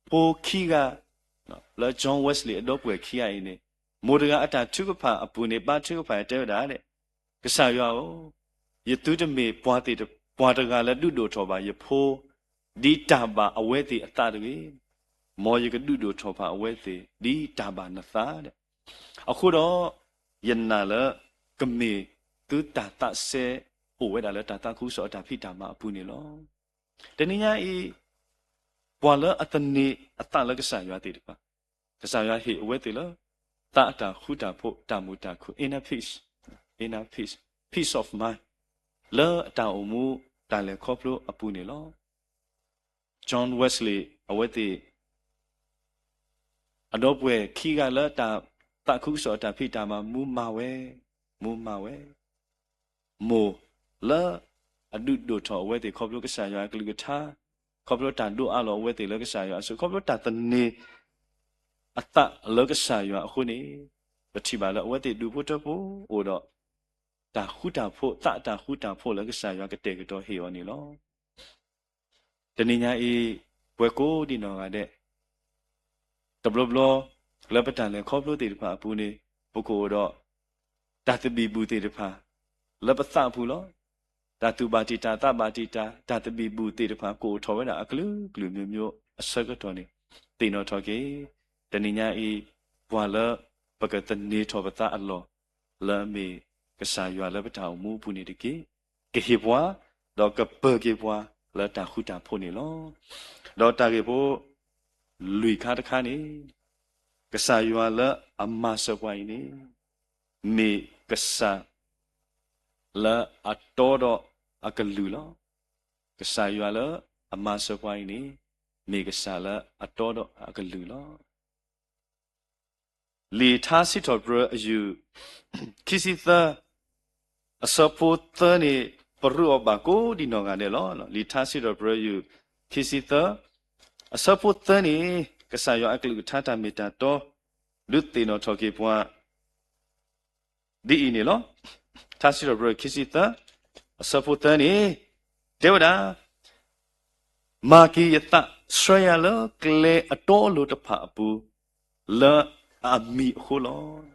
ဖိခံဂၤ လၢ John Wesley အဒီပုၢ်ဝဲၢ်ခံဂၤအံၤန့ၣ်, မိၢ်တဂၤအတၢ်ထုကဖၣ်အပူၤန့ၣ် ဘါထုကဖၣ်တဲဝဲဒၣ်, ကစၢ်ယွၤဧၢ, ယသုတမ့ၢ်ပှၤသ့ၣ်တ, ပှၤတဂၤလၢဒုးဒိၣ်ထီၣ်ဘၣ်ယဖိ ဒ်တၢ်ဘၣ်အဝဲသ့ၣ်အသးတဂ့ၤ. မ်ယကဒုးဒိၣ်ထီၣ်ဘၣ်အဝဲသ့ၣ် ဒ်တၢ်ဘၣ်နသး. အဃိဒီး ယနာ်လၢ ကမ့ၢ်သုတၢ်သးစဲအိၣ်ဝဲဒၣ်လၢတၢ်သးခုကစီၣ်အတၢ်ဖံးတၢ်မၤအပူၤန့ၣ်လီၤ. တနံၤညါအံၤ ပှၤလၢအသန့ၤအသးလၢကစၢ်ယွၤသ့ၣ်တဖၣ်, ကစၢ်ယွၤဟ့ၣ်အဝဲသ့ၣ်လၢ သးအတၢ်ဃူတၢ်ဖိး တၢ်မုာ်တၢ်ခုၣ် inner peace, inner peace, peace of mind လၢအတၢ်အိၣ်မူတၢ်လဲၤခီဖျိအပူၤန့ၣ်လီၤ. John Wesley အဝဲသ့ၣ် အဒီပုၢ်ဝဲၢ်ခံဂၤလၢတၢ်သးခုကစီၣ်အတၢ်ဖံးတၢ်မၤမူမၤဝဲ, မူမၤဝဲ, မိၢ်လၢအဒုးဒိၣ်ထီၣ်အဝဲသ့ၣ်ခီဖျိကစၢ်ယွၤအကလုၢ်ကထါ, ခီဖျိတၢ်ဒိးအးလီၤအဝဲသ့ၣ်လၢကစၢ်ယွၤအစု, ခီဖျိတၢ်သန့ၤအသးလၢကစၢ်ယွၤအဃိန့ၣ်, ပထံၣ်ဘၣ်လၢအဝဲသ့ၣ်ဒူၣ်ဖိထၢဖိအိၣ်ဒီး တၢ်ဃူတၢ်ဖိး, သးအတၢ်ဃူတၢ်ဖိးလၢကစၢ်ယွၤကတဲာ်ကတီၤဟ့ၣ်အီၤန့ၣ်လီၤ. တနံၤညါအံၤ ပဝဲကိးဒံးနီၢ်ဂၤဒဲး တဘျီဘျီ လၢပတၢ်လဲၤခီဖျိသ့ၣ်တဖၣ်အပူၤန့ၣ် ပကအိၣ်ဒီး တၢ်သဘံၣ်ဘုၣ်သ့ၣ်တဖၣ် လၢပသးအပူၤလီၤ. တၢ်သူၣ်ဘၣ်တံာ်တာ်သးဘၣ်တံာ်တာ် တၢ်သဘံၣ်ဘုၣ်သ့ၣ်တဖၣ် ကအိၣ်ထီၣ်ဝဲဒၣ်အကလုာ်ကလုာ်မျိုးမျိုးအဆၢကတီၢ်န့ၣ် သ့ၣ်နီၣ်ထီၣ်က့ၤ တနံၤညါအံၤ ပှၤလၢပကသန့ၤထီၣ်ပသးအလီၢ် လၢအမ့ၢ်ကစၢ်ယွၤလၢပတၢ်အိၣ်မူအပူၤန့ၣ်တက့ၢ်. ကဟ့ၣ်ပှၤ ဒီးကပၢၤက့ၤပှၤလၢတၢ်ဃူတၢ်ဖိးန့ၣ်လီၤ. ဒီးတၢ်ဂ့ၢ်ဖိလွံၢ်ခါတခါန့ၣ် ကစၢ်ယွၤလၢအမၤစၢၤပှၤအံၤန့ၣ် မ့ၢ်ကစၢ်လၢအတီဒီးအကလုၢ်လီၤ. ကစၢ်ယွၤလၢအမၤစၢၤပှၤအံၤန့ၣ် မ့ၢ်ကစၢ်လၢအတီဒီးအကလုၢ်လီၤ. လံာ်ထါစံးထီၣ်ပတြၢၤအယုၢ် ခံဆံသၢ အဆၢဖိသၢန့ၣ် ပရူးအီၤဘၣ်ကိးဒံးနီၢ်ဂၤဒဲးလီၤ. လံာ်ထါစံးထီၣ်ပတြၢၤယုၢ် ခံဆံသၢ အဆၢဖိသၢန့ၣ် ကစၢ်ယွၤအကလုၢ်ကထါတၢ်မ့ၢ်တၢ်တီ ဒုးသ့ၣ်နီၣ်ထီၣ်က့ၤပှၤ ဒ်အံၤန့ၣ်လီၤ. ထါစံးထီၣ်ပတြၢၤခံဆံသၢ အဆၢဖိသၢန့ၣ် တဲဝဲဒၣ်, မၤက့ၤယသးဆှၢယၤလၢကျဲအတီအလိၤတဖၣ်အပူၤ လၢအမံၤအဃိလီၤ.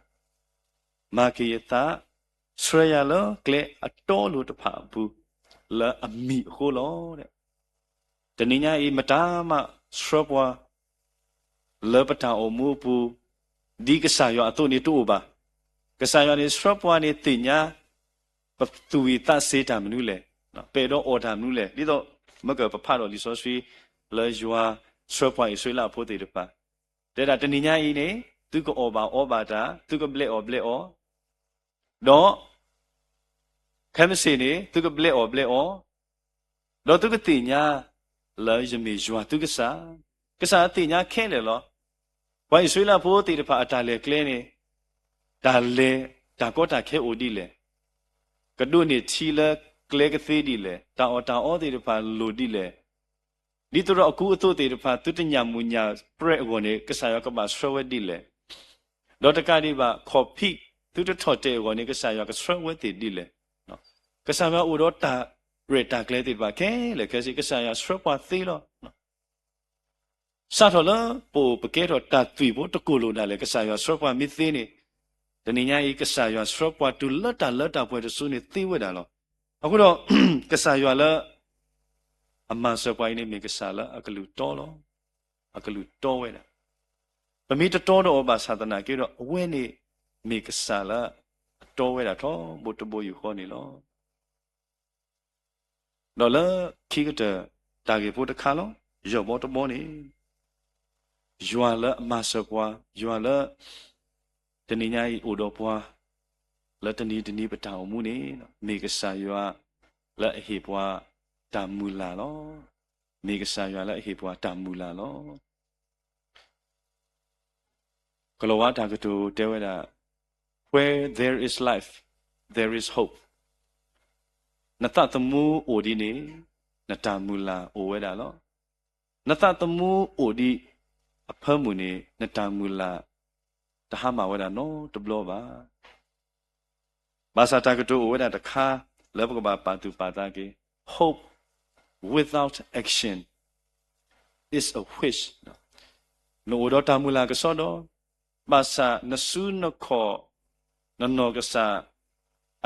မၤက့ၤယသး ဆှၢယၤလၢကျဲအတီအလိၤတဖၣ်အပူၤ လၢအမံၤအဃိလီၤ. တနံၤညါအံၤ မတၤမၤဆှၢပှၤ လၢပတၢ်အိၣ်မူအပူၤ ဒ်ကစၢ်ယွၤအသိးန့ၣ်တအိၣ်ဘၣ်. ကစၢ်ယွၤန့ၣ်ဆှၢပှၤန့ၣ်သ့ၣ်ညါ ပသူၣ်ဝံၣ်သးစ့ၤတၢ်မနုၤလဲၣ်, ပအဲၣ်ဒိးအီၣ်တၢ်မနုၤလဲၣ်, ဒ်သိးမ့ၢ်ကပဖးဒီးလံာ်စီဆှံ လၢယွၤဆှၢပှၤအံၣ်စရ့လးဖိသ့ၣ်တဖၣ်, တဲဒၣ်တနံၤညါအံၤန့ၣ် သုကအီၣ်ဘၣ်အီဘၣ်တၢ်, သုကဘျဲးအီၣ်ဘျဲးအီ, ဒီး ခဲမုၢ်ဆ့ၣ်န့ၣ် သုကဘျဲးအီၣ်ဘျဲးအီ, ဒီးသုကသ့ၣ်ညါလၢယမ့ၢ်ယွၤသုကစၢ်, ကစၢ်သ့ၣ်ညါခဲလၢာ်လီၤ. ပှၤအံၣ်စရ့လးဖိသ့ၣ်တဖၣ်အတၢ်လဲၤကျဲန့ၣ်, တၢ်လဲၤတၢ်ကီတၢ်ခဲအိၣ်ဒ်လဲၣ်, ကဒိးန့ၢ်ထံလၢကျဲကသ့ဒ်လဲၣ်, တၢ်အီၣ်တၢ်အီသ့ၣ်တဖၣ်လိၣ်ဒ်လဲၣ်, ဒ်သိးဒီးအကူအသိးသ့ၣ်တဖၣ် သုတညၣ်မုၢ်ညၣ်ပြဲးအဂီၢ်န့ၣ် ကစၢ်ယွၤကဘၣ်ဆှၢဝဲဒ်လဲၣ်, ဒီးတကးဒံးဘၣ် ခီၣ်ဖံး သုတထီၣ်တဲာ်အဂီၢ်န့ၣ် ကစၢ်ယွၤကဆှၢဝဲသ့ၣ်ဒ်လဲၣ်. ကစၢ်ယွၤအိၣ်ဒီးတၢ်ရဲၣ်တၢ်ကျဲၤသ့ၣ်တဖၣ်ခဲလၢာ်ခဲဆ့, ကစၢ်ယွၤဆှၢပှၤသ့လီၤ. စးထီၣ်လၢပအိၣ်ပကဲထီၣ်တၢ်သွံၣ်ဖိတကိၢ်လိာ်ဒၣ်လဲာ် ကစၢ်ယွၤဆှၢပှၤမ့ၢ်သ့န့ၣ်, တနံၤညါအံၤ ကစၢ်ယွၤဆှၢပှၤတုၤလၢတၢ်လၢတၢ်ပှဲၤတစုန့ၣ်သ့ဝဲဒၣ်လီၤ. အဃိဒီး ကစၢ်ယွၤလၢ အမၤစၢၤပှၤအံၤန့ၣ် မ့ၢ်ကစၢ်လၢအကလုၢ်တီလီၤ. အကလုၢ်တီဝဲဒၣ်. ပမ့ၢ်တတီဒီးအီၤဘၣ်ဆၣ်သနာ်က့ဒီး အဝဲန့ၣ်မ့ၢ်ကစၢ်လၢအတီဝဲဒၣ်ထီဘိတဘိ ယူၢ်ဃီန့ၣ်လီၤ. ဒီးလၢခံကတၢၢ် တၢ်ဂ့ၢ်ဖိတခါလီၤ. ယဲၢ်ဘီတဘီန့ၣ် ယွၤလၢအမၤစၢၤပှၤ, ယွၤလၢ တနံၤညါအံၤအိၣ်ဒီးပှၤ လၢတနံၤတနံၤပတၢ်အိၣ်မူန့ၣ် မ့ၢ်ကစၢ်ယွၤလၢအဟ့ၣ်ပှၤတၢ်မုၢ်လၢ်လီၤ. မ့ၢ်ကစၢ်ယွၤလၢအဟ့ၣ်ပှၤတၢ်မုၢ်လၢ်လီၤ. ကလီၤဝါတၢ်ကတိၤတဲဝဲဒၣ်, Where there is life, there is hope. နသးသမူအိၣ်ဒံးန့ၣ် နတၢ်မုၢ်လၢ်အိၣ်ဝဲဒၣ်လီၤ. နသးသမူအိၣ်ဒံးအဖၢမုၢ်န့ၣ် နတၢ်မုၢ်လၢ် တဟါမၢ်ဝဲဒၣ်နီတဘျီဘၣ်. ဘၣ်ဆၣ်တၢ်ကတိၤအိၣ်ဝဲဒၣ်တခါ လၢပကဘၣ်ပာ်သူၣ်ပာ်သးက့ၤ, Hope without action is a wish. နအိၣ်ဒီးတၢ်မုၢ်လၢ်ကစီဒီ, ဘၣ်ဆၣ်နစုနခီၣ် နနီၢ်ကစၢ်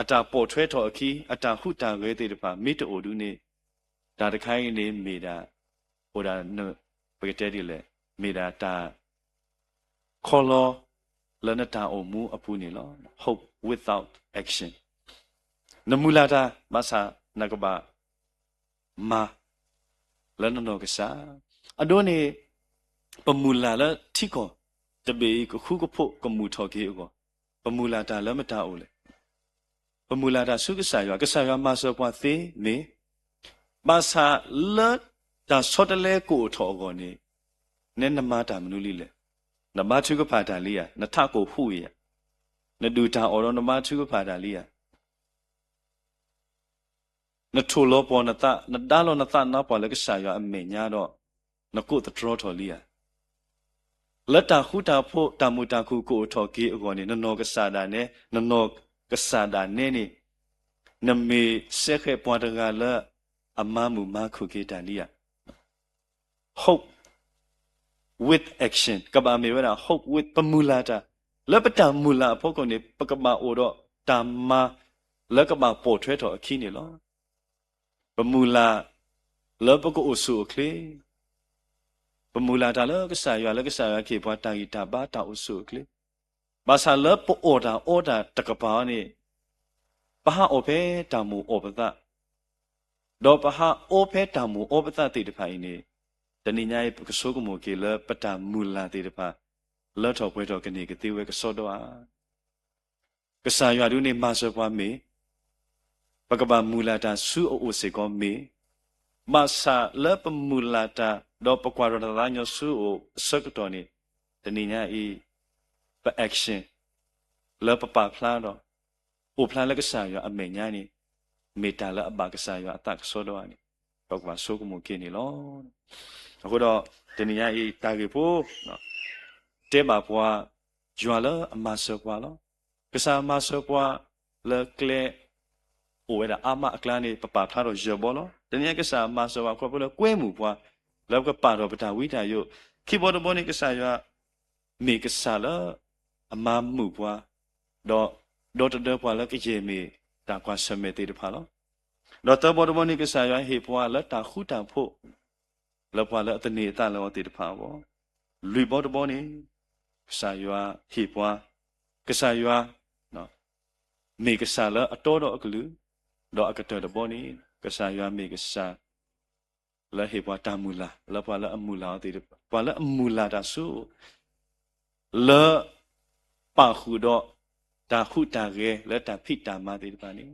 အတၢ်ပိာ်ထွဲထီၣ်အခံ အတၢ်ဟူးတၢ်ဂဲၤသ့ၣ်တဖၣ် မ့ၢ်တအိၣ်ဒုန့ၣ်, တၢ်တခါအံၤန့ၣ်မ့ၢ်ဒၣ် အိၣ်ဒၣ် ပကတဲဒ်လဲၣ်, မ့ၢ်ဒၣ်တၢ် ခီလီ လၢနတၢ်အိၣ်မူအပူၤန့ၣ်လီၤ. Hope without action. နမုၢ်လၢ်တၢ် ဘၣ်ဆၣ်နကဘၣ်မၤ လၢနနီၢ်ကစၢ်. အဒိန့ၣ် ပမုၢ်လၢ်လၢထံကီၢ်တဘ့ၣ်အံၤ ကဃူကဖိးကမုာ်ထီၣ်က့ၤအဂီၢ်, ပမုၢ်လၢ်တၢ်လၢမတၤအိၣ်လဲၣ်. ပမုၢ်လၢ်တၢ်ဆူကစၢ်ယွၤ, ကစၢ်ယွၤမၤစၢၤပှၤသ့မ့ၢ်, ဘၣ်ဆၣ်လၢတၢ်ဆီတလဲကအိၣ်ထီၣ်အဂီၢ်န့ၣ် နဲနမၤတၢ်မနုၤလံလဲၣ်. နဘါထုကဖၣ်တၢ်လံဧါ, နထးခိၣ်ဟူးဧါ, နဒုၣ်တၢ်အီၣ်ဒီးနဘါထုကဖၣ်တၢ်လံဧါ. နထိၣ်လီၤပှီၢ်နသး, နဒါလီၤနသးနါပှၢ်လၢကစၢ်ယွၤအမဲာ်ညါဒီး နကိးသတြီထီၣ်လံဧါ. လၢတၢ်ဃူတၢ်ဖိး တၢ်မုာ်တၢ်ခုၣ်ကအိၣ်ထီၣ်က့ၤအဂီၢ်န့ၣ် နနီၢ်ကစၢ်ဒၣ်နဲ, နနီၢ်ကစၢ်ဒၣ်နဲန့ၣ် နမ့ၢ်စဲဃဲးပှၤတဂၤလၢအမၤမုာ်မၤခုၣ်က့ၤတၢ်လံဧါ. Hope with action ကဘၣ်မ့ၢ်ဝဲဒၣ် hope with ပမုၢ်လၢ်တၢ်, လၢပတၢ်မုၢ်လၢ်အဖီခိၣ်န့ၣ် ပကဘၣ်အိၣ်ဒီးတၢ်မၤလၢကဘၣ်ပိာ်ထွဲထီၣ်အခံန့ၣ်လီၤ. ပမုၢ်လၢ်လၢပကအိၣ်ဆူၣ်အိၣ်ချ့, ပမုၢ်လၢ်တၢ်လၢကစၢ်ယွၤ လၢကစၢ်ယွၤကဟ့ၣ်ပှၤတၢ်ဂံၢ်တၢ်ဘါတၢ်အိၣ်ဆူၣ်အိၣ်ချ့, ဘၣ်ဆၣ်လၢပအီၣ်တၢ်အီတၢ်တကပၤအံၤန့ၣ် ပဟးအီၣ်ဖဲတၢ်မိၣ်အီၣ်ပသး, ဒီးပဟးအီဖဲတၢ်မိၣ်အီပသးသ့ၣ်တဖၣ်အံၤန့ၣ်, တနံၤညါအံၤ ပကဆိကမိၣ်က့ၤလၢပတၢ်မုၢ်လၢ်သ့ၣ်တဖၣ် လၢထီၣ်ပှဲၤထီၣ်ကန့ၢ်ကသ့ဝဲကစီဒီဧါ. ကစၢ်ယွၤဒုးန့ၣ်မၤစၢၤပှၤမ့ၢ်, ပကဘၣ်မုၢ်လၢ်တၢ်ဆူအအိၣ်စ့ၢ်ကီးမ့ၢ်, ဘၣ်ဆၣ်လၢပမုၢ်လၢ်တၢ် ဒီးပကွၢ်ထီၣ်တၢ်သးညီဆူအအိၣ်အဆၢကတီၢ်န့ၣ်, တနံၤညါအံၤ ပ action လၢပပာ်ဖျါဒီး အိၣ်ဖျါလၢကစၢ်ယွၤအမဲာ်ညါန့ၣ် မ့ၢ်တၢ်လၢအဘၣ်ကစၢ်ယွၤအသးကစီဒီဧါန့ၣ် ပကဘၣ်ဆိကမိၣ်က့ၤန့ၣ်လီၤ. အဃိဒီး တနံၤညါအံၤတၢ်ဂ့ၢ်ဖိ တဲဘၣ်ပှၤ ယွၤလၢအမၤစၢၤပှၤလီၤ. ကစၢ်မၤစၢၤပှၤလၢကျဲ အိၣ်ဝဲဒၣ်အါမးအကျါန့ၣ် ပပာ်ဖျါထီၣ်ယဲၢ်ဘီလီၤ. တနံၤညါကစၢ်မၤစၢၤပှၤခီဖျိလၢကွဲမုာ်ပှၤ လၢပကပာ်ထီၣ်ပတၢ်ဝံတၢ်ယိး, ခံဘီတဘီန့ၣ် ကစၢ်ယွၤ မ့ၢ်ကစၢ်လၢအမၤမုာ်ပှၤ, ဒီး ဒီတဒၢပှၤလၢကယဲၢ်မ့ၢ်တၢ်ကွၢ်ဆၢၣ်မဲာ်သ့ၣ်တဖၣ်လီၤ. ဒီးသၢဘီတဘီန့ၣ် ကစၢ်ယွၤဟ့ၣ်ပှၤလၢတၢ်ဃူတၢ်ဖိး လၢပှၤလၢအသန့ၤအသးလၢအီၤသ့ၣ်တဖၣ်အဂီၢ်, လွံၢ်ဘီတဘီန့ၣ် ကစၢ်ယွၤဟ့ၣ်ပှၤ, ကစၢ်ယွၤ မ့ၢ်ကစၢ်လၢအတီဒီးအကလုၢ်, ဒီးအကတၢၢ်တဘီန့ၣ် ကစၢ်ယွၤမ့ၢ်ကစၢ် လၢဟ့ၣ်ပှၤတၢ်မုၢ်လၢ် လၢပှၤလၢအမုၢ်လၢ်အီၤသ့ၣ်တဖၣ် ပှၤလၢအမုၢ်လၢ်တၢ်ဆူ လၢ ပာ်ဃုာ်ဒီး တၢ်ဟူးတၢ်ဂဲၤလၢတၢ်ဖံးတၢ်မၤသ့ၣ်တဖၣ်န့ၣ်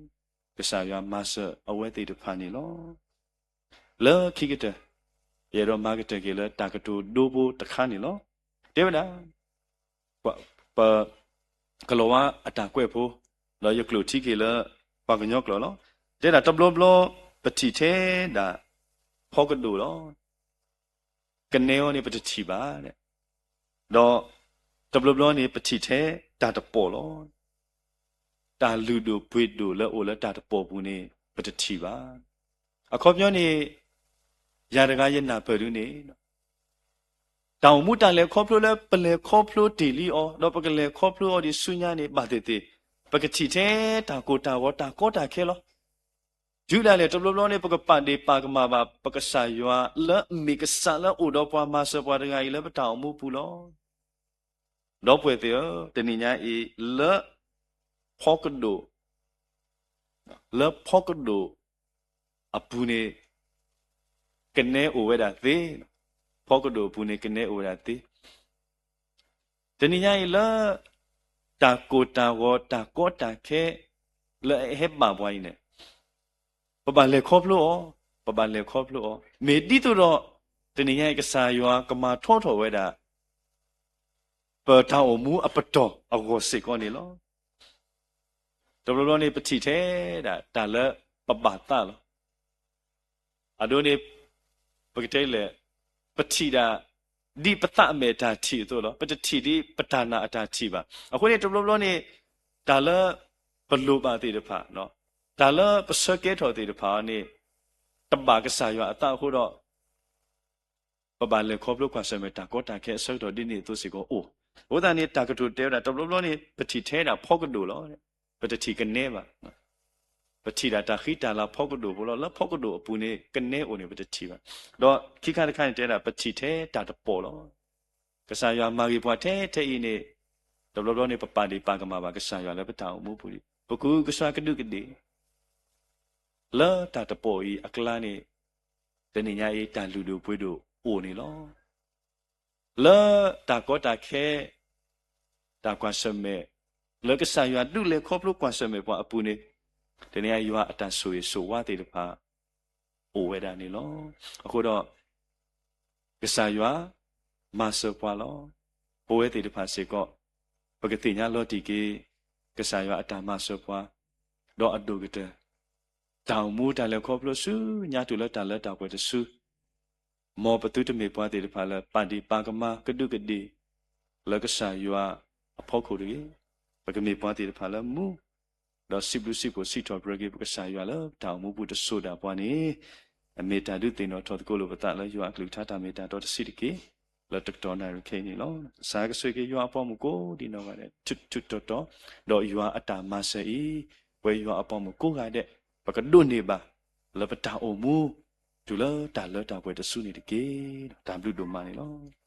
ကစၢ်ယွၤမၤစၢၤအဝဲသ့ၣ်တဖၣ်န့ၣ်လီၤ. လၢခံကတၢၢ် ယအဲၣ်ဒိးမၤကတၢၢ်က့ၤလၢတၢ်ကတိၤဒိဖိတခါန့ၣ်လီၤ. တဲဝဲဒၣ် ပ ကလီၤဝါအတၢ်ကွဲးဖိ ဒီးယကျိာ်ထံက့ၤလၢ ပှၤကညီကျိာ်လီၤ. တဲဒၣ်တဘျီဘျီ ပထံၣ်ထဲဒၣ် ဖီကဒိၣ်လီၤ. ကနဲအီၤန့ၣ် ပတထံၣ်ဘၣ်. ဒီး တဘျီဘျီန့ၣ် ပထံၣ်ထဲတၢ်တပီၢ်လီၤ. တၢ်လုၢ်ဒိၣ်ပှ့ၤဒိၣ်လၢအိၣ်လၢတၢ်တပီၢ်ပူၤန့ၣ် ပတထံၣ်ဘၣ်. အခီပညီန့ၣ် ယၤတဂၤယနၢ်ပၢၢ်ဒုန့ၣ် တၢ်အိၣ်မူတၢ်လဲၤခီဖျိလၢပလဲၤခီဖျိတ့ၢ်လံအီၤ ဒီးပကလဲၤခီဖျိအီၤဒံးဆူညါန့ၣ် ဘၣ်သ့ၣ်သ့ၣ် ပကထံၣ်ထဲတၢ်ကိၢ်တၢ်ဂီၤတၢ်ကီတၢ်ခဲလီၤ. တုၤဒၣ်လဲာ်တဘျီဘျီန့ၣ် ပကပာ်ဒ့ၣ်ပာ်ကမၣ်ဘၣ် ပကစၢ်ယွၤလၢအမ့ၢ်ကစၢ်လၢအအိၣ်ဒီးပှၤမၤစၢၤပှၤတဂၤအံၤလၢပတၢ်အိၣ်မူပူၤလီၤ. ဒီပုၢ်ဝဲၢ်သ့ၣ်ဧၢ, တနံၤညါအံၤ လၢ ဖီကဒိၣ် လၢဖီကဒိၣ် အပူၤန့ၣ် ကနဲအိၣ်ဝဲဒၣ်သ့, ဖီကဒိၣ်အပူၤန့ၣ် ကနဲအိၣ်ဝဲဒၣ်သ့. တနံၤညါအံၤလၢ တၢ်ကိၢ်တၢ်ဂီၤတၢ်ကီတၢ်ခဲ လၢအဟဲဘၣ်ပှၤအံၤန့ၣ် ပဘၣ်လဲၤခီဖျိအီၤ, ပဘၣ်လဲၤခီဖျိအီၤ, မ့ၢ်ဒ်သိးဒီး တနံၤညါအံၤကစၢ်ယွၤကမၤထီထီၣ်ဝဲဒၣ် ပတၢ်အိၣ်မူအပတီၢ်အဂီၢ်စ့ၢ်ကီးန့ၣ်လီၤ. တဘျီဘျီန့ၣ် ပထံၣ်ထဲဒၣ် တၢ်လၢပဘၣ်သးလီၤ. အဒိန့ၣ် ပကတဲလဲၣ်, ပထံၣ်ဒၣ် ဒ်ပသးအမဲာ်တၢ်ထံၣ်အသိးလီၤ. ပတထံၣ်ဒ်ပတၢ်နာ်အတၢ်ထံၣ်ဘၣ်. အဃိန့ၣ် တဘျီဘျီန့ၣ် တၢ်လၢပလိၣ်ဘၣ်သ့ၣ်တဖၣ်, တၢ်လၢပဆၢကဲထီၣ်သ့ၣ်တဖၣ်န့ၣ် တဘၣ်ကစၢ်ယွၤအသးအဃိဒီး ပဘၣ်လဲၤခီဖျိကွၢ်ဆၢၣ်မဲာ်တၢ်ကီတၢ်ခဲအဆၢကတီၢ်ဒ်န့ၣ်အသိးစ့ၢ်ကီးအိၣ်. အဃိသတးန့ၣ် တၢ်ကတိၤတဲဝဲဒၣ် တဘျီဘျီန့ၣ် ပထံၣ်ထဲဒၣ်ဖီကဒိၣ်လီၤ. ပတထံၣ်ကနဲဘၣ်. ပထံၣ်ဒၣ်တၢ်ဃံတၢ်လၤဖီကဒိၣ်ဖိလီၤ. လၢဖီကဒိၣ်အပူၤန့ၣ် ကနဲအိၣ်န့ၣ် ပတထံၣ်ဘၣ်. ဒီးခံခါတခါန့ၣ်တဲဒၣ် ပထံၣ်ထဲတၢ်တပီၢ်လီၤ. ကစၢ်ယွၤမၤဂ့ၤပှၤထဲထဲအံၤန့ၣ် တဘျီဘျီန့ၣ် ပပာ်ဒ့ၣ်ပာ်ကမၣ်ဘၣ်ကစၢ်ယွၤလၢပတၢ်အိၣ်မူပူၤလံ. ပကူကစၢ်ကဒူးကဒ့ၣ် လၢတၢ်တပီၢ်အံၤအကျါန့ၣ် တနံၤညါအံၤ တၢ်လုၢ်ဒိၣ်ပှ့ၤဒိၣ်အိၣ်န့ၣ်လီၤ. လၢတၢ်ကီတၢ်ခဲ တၢ်ကွၢ်ဆၢၣ်မဲာ် လၢကစၢ်ယွၤဒုးလဲၤခီဖျိကွၢ်ဆၢၣ်မဲာ်ပှၤအပူၤန့ၣ် တနံၤညါယွၤအတၢ်ဆိၣ်ဂ့ၤဆိၣ်ဝါသ့ၣ်တဖၣ် အိၣ်ဝဲဒၣ်န့ၣ်လီၤ. အဃိဒီး ကစၢ်ယွၤ မၤစၢၤပှၤလီၤ. ပဝဲသ့ၣ်တဖၣ်စ့ၢ်ကီး ပကသ့ၣ်ညါလီၤတံၢ်က့ၤ ကစၢ်ယွၤအတၢ်မၤစၢၤပှၤ ဒီးအဒိၣ်ကတၢၢ် တၢ်အိၣ်မူတၢ်လဲၤခီဖျိဆူညါတုၤလၢတၢ်လၢတၢ်ပှဲၤတစု မ်ပသုတမ့ၢ်ပှၤသ့ၣ်တဖၣ်လၢ ပာ်ဒ့ၣ်ပာ်ကမၣ်ကဒူးကဒ့ၣ် လၢကစၢ်ယွၤအဖီခိၣ်တဂ့ၤ. ပကမ့ၢ်ပှၤသ့ၣ်တဖၣ်လၢမူ ဒီးစံးဘျုးစံးဖှိၣ်စံးထီၣ်ပတြၢၤက့ၤ ပကစၢ်ယွၤလၢတၢ်အိၣ်မူပူၤတစိၤဒၣ်ပှၤန့ၣ် အမ့ၢ်တၢ်ဒုးသ့ၣ်နီၣ်ထီၣ်သကိးလိာ်ပသးလၢယွၤအကလုၢ်ကထါတၢ်မ့ၢ်တၢ်တီတဆံးတက့ၢ်. လၢတကတီၢ်နၣ်ရံၣ်ခဲအံၤန့ၣ်လီၤ. ကစၢ်ကဆိၣ်ဂ့ၤက့ၤယွၤအပှၤမုၣ်ကိးဒံးနီၢ်ဂၤဒဲး ထူးထူးတီၤတီၤ, ဒီးယွၤအတၢ်မၤစၢၤအံၤ ပဝဲယွၤအပှၤမုၣ်ကိးဂၤဒဲး ပကဒိးန့ၢ်ဘၣ် လၢပတၢ်အိၣ်မူ တုၤလၢတၢ်လၢတၢ်ပှဲၤတစုန့ၣ်တက့ၢ်. တၢ်ဘျုးဒိၣ်မးန့ၣ်လီၤ.